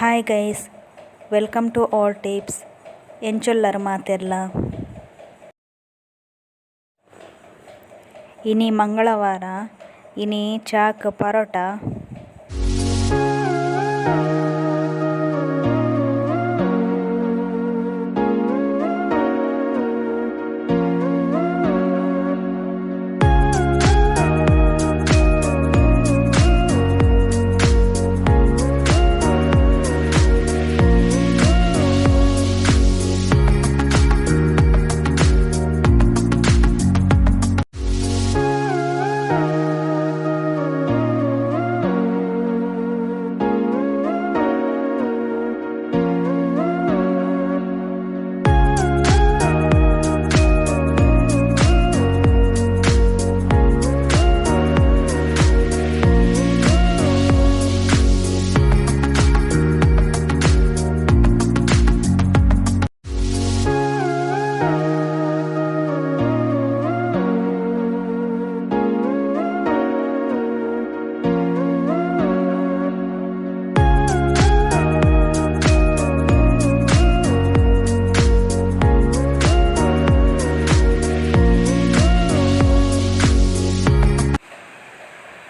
Hi guys, welcome to all tips. ಎಂಚೊಲ್ಲರ್ ಮಾತೆರ್ಲ. ಇನಿ ಮಂಗಳವಾರ, ಇನಿ ಚಾಕ್ ಪರೋಟ.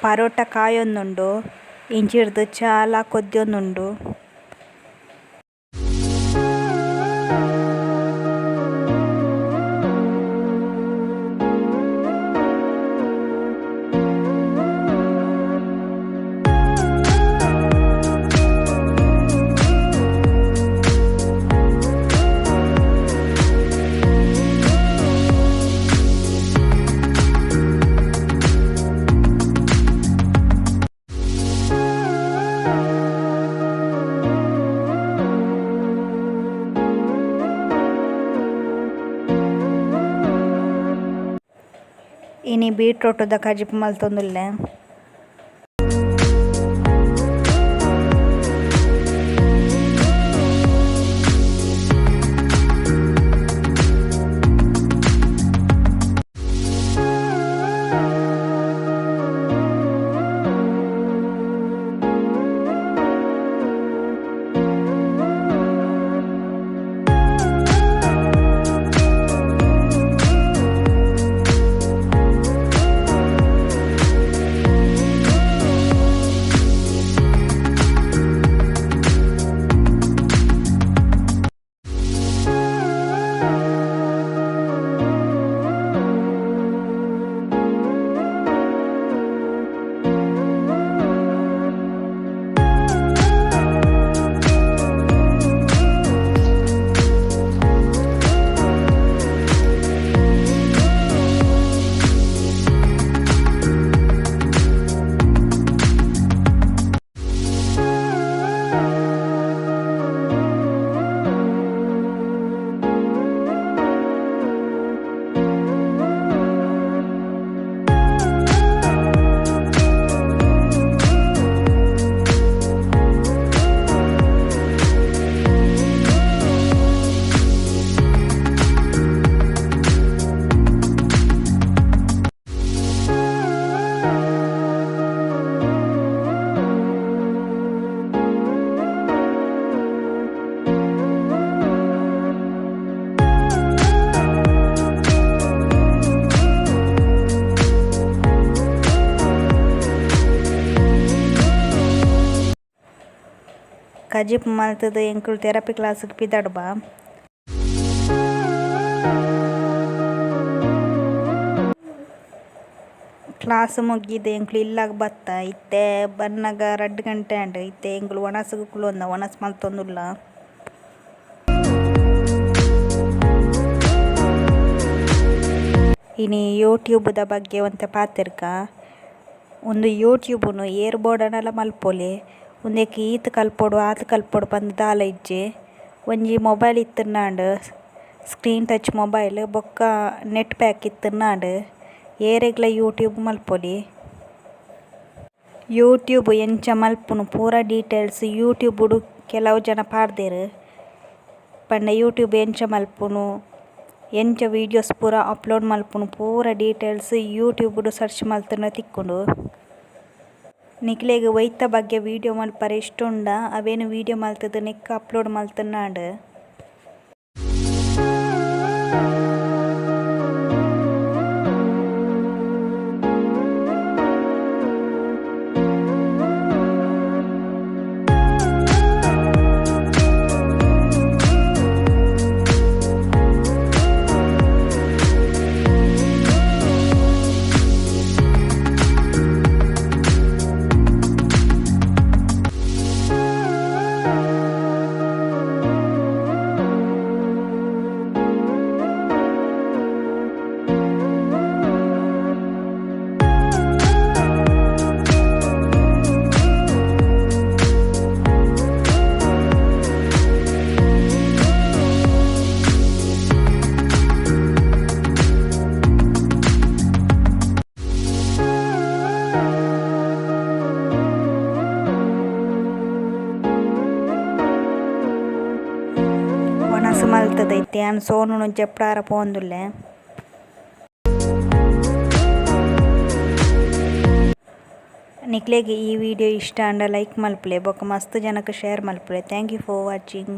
ಪರೋಟ ಕಾಯೊಂದುಂಡು, ಇಂಚಿರ್ದ್ ಚಾಲ ಕೊದ್ಯೊಂದುಂಡು. ಇನಿ ಬೀಟ್ರೋಟುದ ಕಜಿಪು ಮಲ್ತೊಂದುಲ್ಲೆ. ಕಜಿಪು ಮಲ್ತುದು ಎಂಕುಲು ಥೆರಪಿ ಕ್ಲಾಸ್ ಗ್ ಪಿದಡುವ. ಕ್ಲಾಸ್ ಮುಗಿದ್ ಎಂಕುಲು ಇಲ್ಲಗ್ ಬತ್ತ. ಇತ್ತೆ ಬನ್ನಗ ರಡ್ಡ್ ಗಂಟೆ ಆಂಡ್. ಇತ್ತೆ ಎಂಕುಲು ವನಸುಗು ಕುಲೊಂದ ವನಸ್ ಮಲ್ತೊಂದುಲ್ಲ. ಇನಿ ಯೂಟ್ಯೂಬ್ ದ ಬಗ್ಗೆ ಒಂತೆ ಪಾತೆರ್ಗ. ಉಂದು ಯೂಟ್ಯೂಬ್ ನು ಏರ್ ಬೋಡಾಂಡಲ ಮಲ್ಪೊಲಿ. ಉಂದೆಕ್ ಈತ್ ಕಲ್ಪೊಡು ಆತ್ ಕಲ್ಪೊಡು ಪಂದ್ ದಾಲ ಇಜ್ಜಿ. ಒಂಜಿ ಮೊಬೈಲ್ ಇತ್ತ್ಂಡ ಸ್ಕ್ರೀನ್ ಟಚ್ ಮೊಬೈಲ್ ಬೊಕ್ಕ ನೆಟ್ ಪ್ಯಾಕ್ ಇತ್ತ್ಂಡ ಏರೆಗ್ಲ ಯೂಟ್ಯೂಬ್ ಮಲ್ಪೊಲಿ. ಯೂಟ್ಯೂಬ್ ಎಂಚ ಮಲ್ಪುನು ಪೂರ ಡೀಟೇಲ್ಸ್ ಯೂಟ್ಯೂಬ್ ಡು ಕೆಲವು ಜನ ಪಾಡ್ದೆರ್. ಪಂಡ ಯೂಟ್ಯೂಬ್ ಎಂಚ ಮಲ್ಪುನು ಎಂಚ ವೀಡಿಯೋಸ್ ಪೂರ ಅಪ್ಲೋಡ್ ಮಲ್ಪುನು ಪೂರ ಡೀಟೇಲ್ಸ್ ಯೂಟ್ಯೂಬ್ ಡು ಸರ್ಚ್ ಮಲ್ತ್ಂಡ ತಿಕ್ಕುಂಡು. ನಿಕ್ಲೆಗ್ ಒಯಿತ ಬಗ್ಗೆ ವೀಡಿಯೊ ಮನ್ಪರೆ ಇಷ್ಟ ಉಂಡ ಅವೆನ್ ವೀಡಿಯೊ ಮಲ್ತುದು ನೆಕ್ಕ್ ಅಪ್ಲೋಡ್ ಮಲ್ತುಂಡಾಂಡ್. ವನಸ್ ಮಲ್ತುದು ಇತ್ತೆ ಯಾನ್ ಸೋನುನು ಜೆಪ್ಡಾರ ಪೋವೊಂದುಲ್ಲೆ. ನಿಕ್ಲೆಗ್ ಈ ವಿಡಿಯೋ ಇಷ್ಟ ಆಂಡ ಲೈಕ್ ಮಲ್ಪುಲೆ ಬೊಕ ಮಸ್ತ್ ಜನಕ್ ಶೇರ್ ಮಲ್ಪುಲೆ thank you for watching.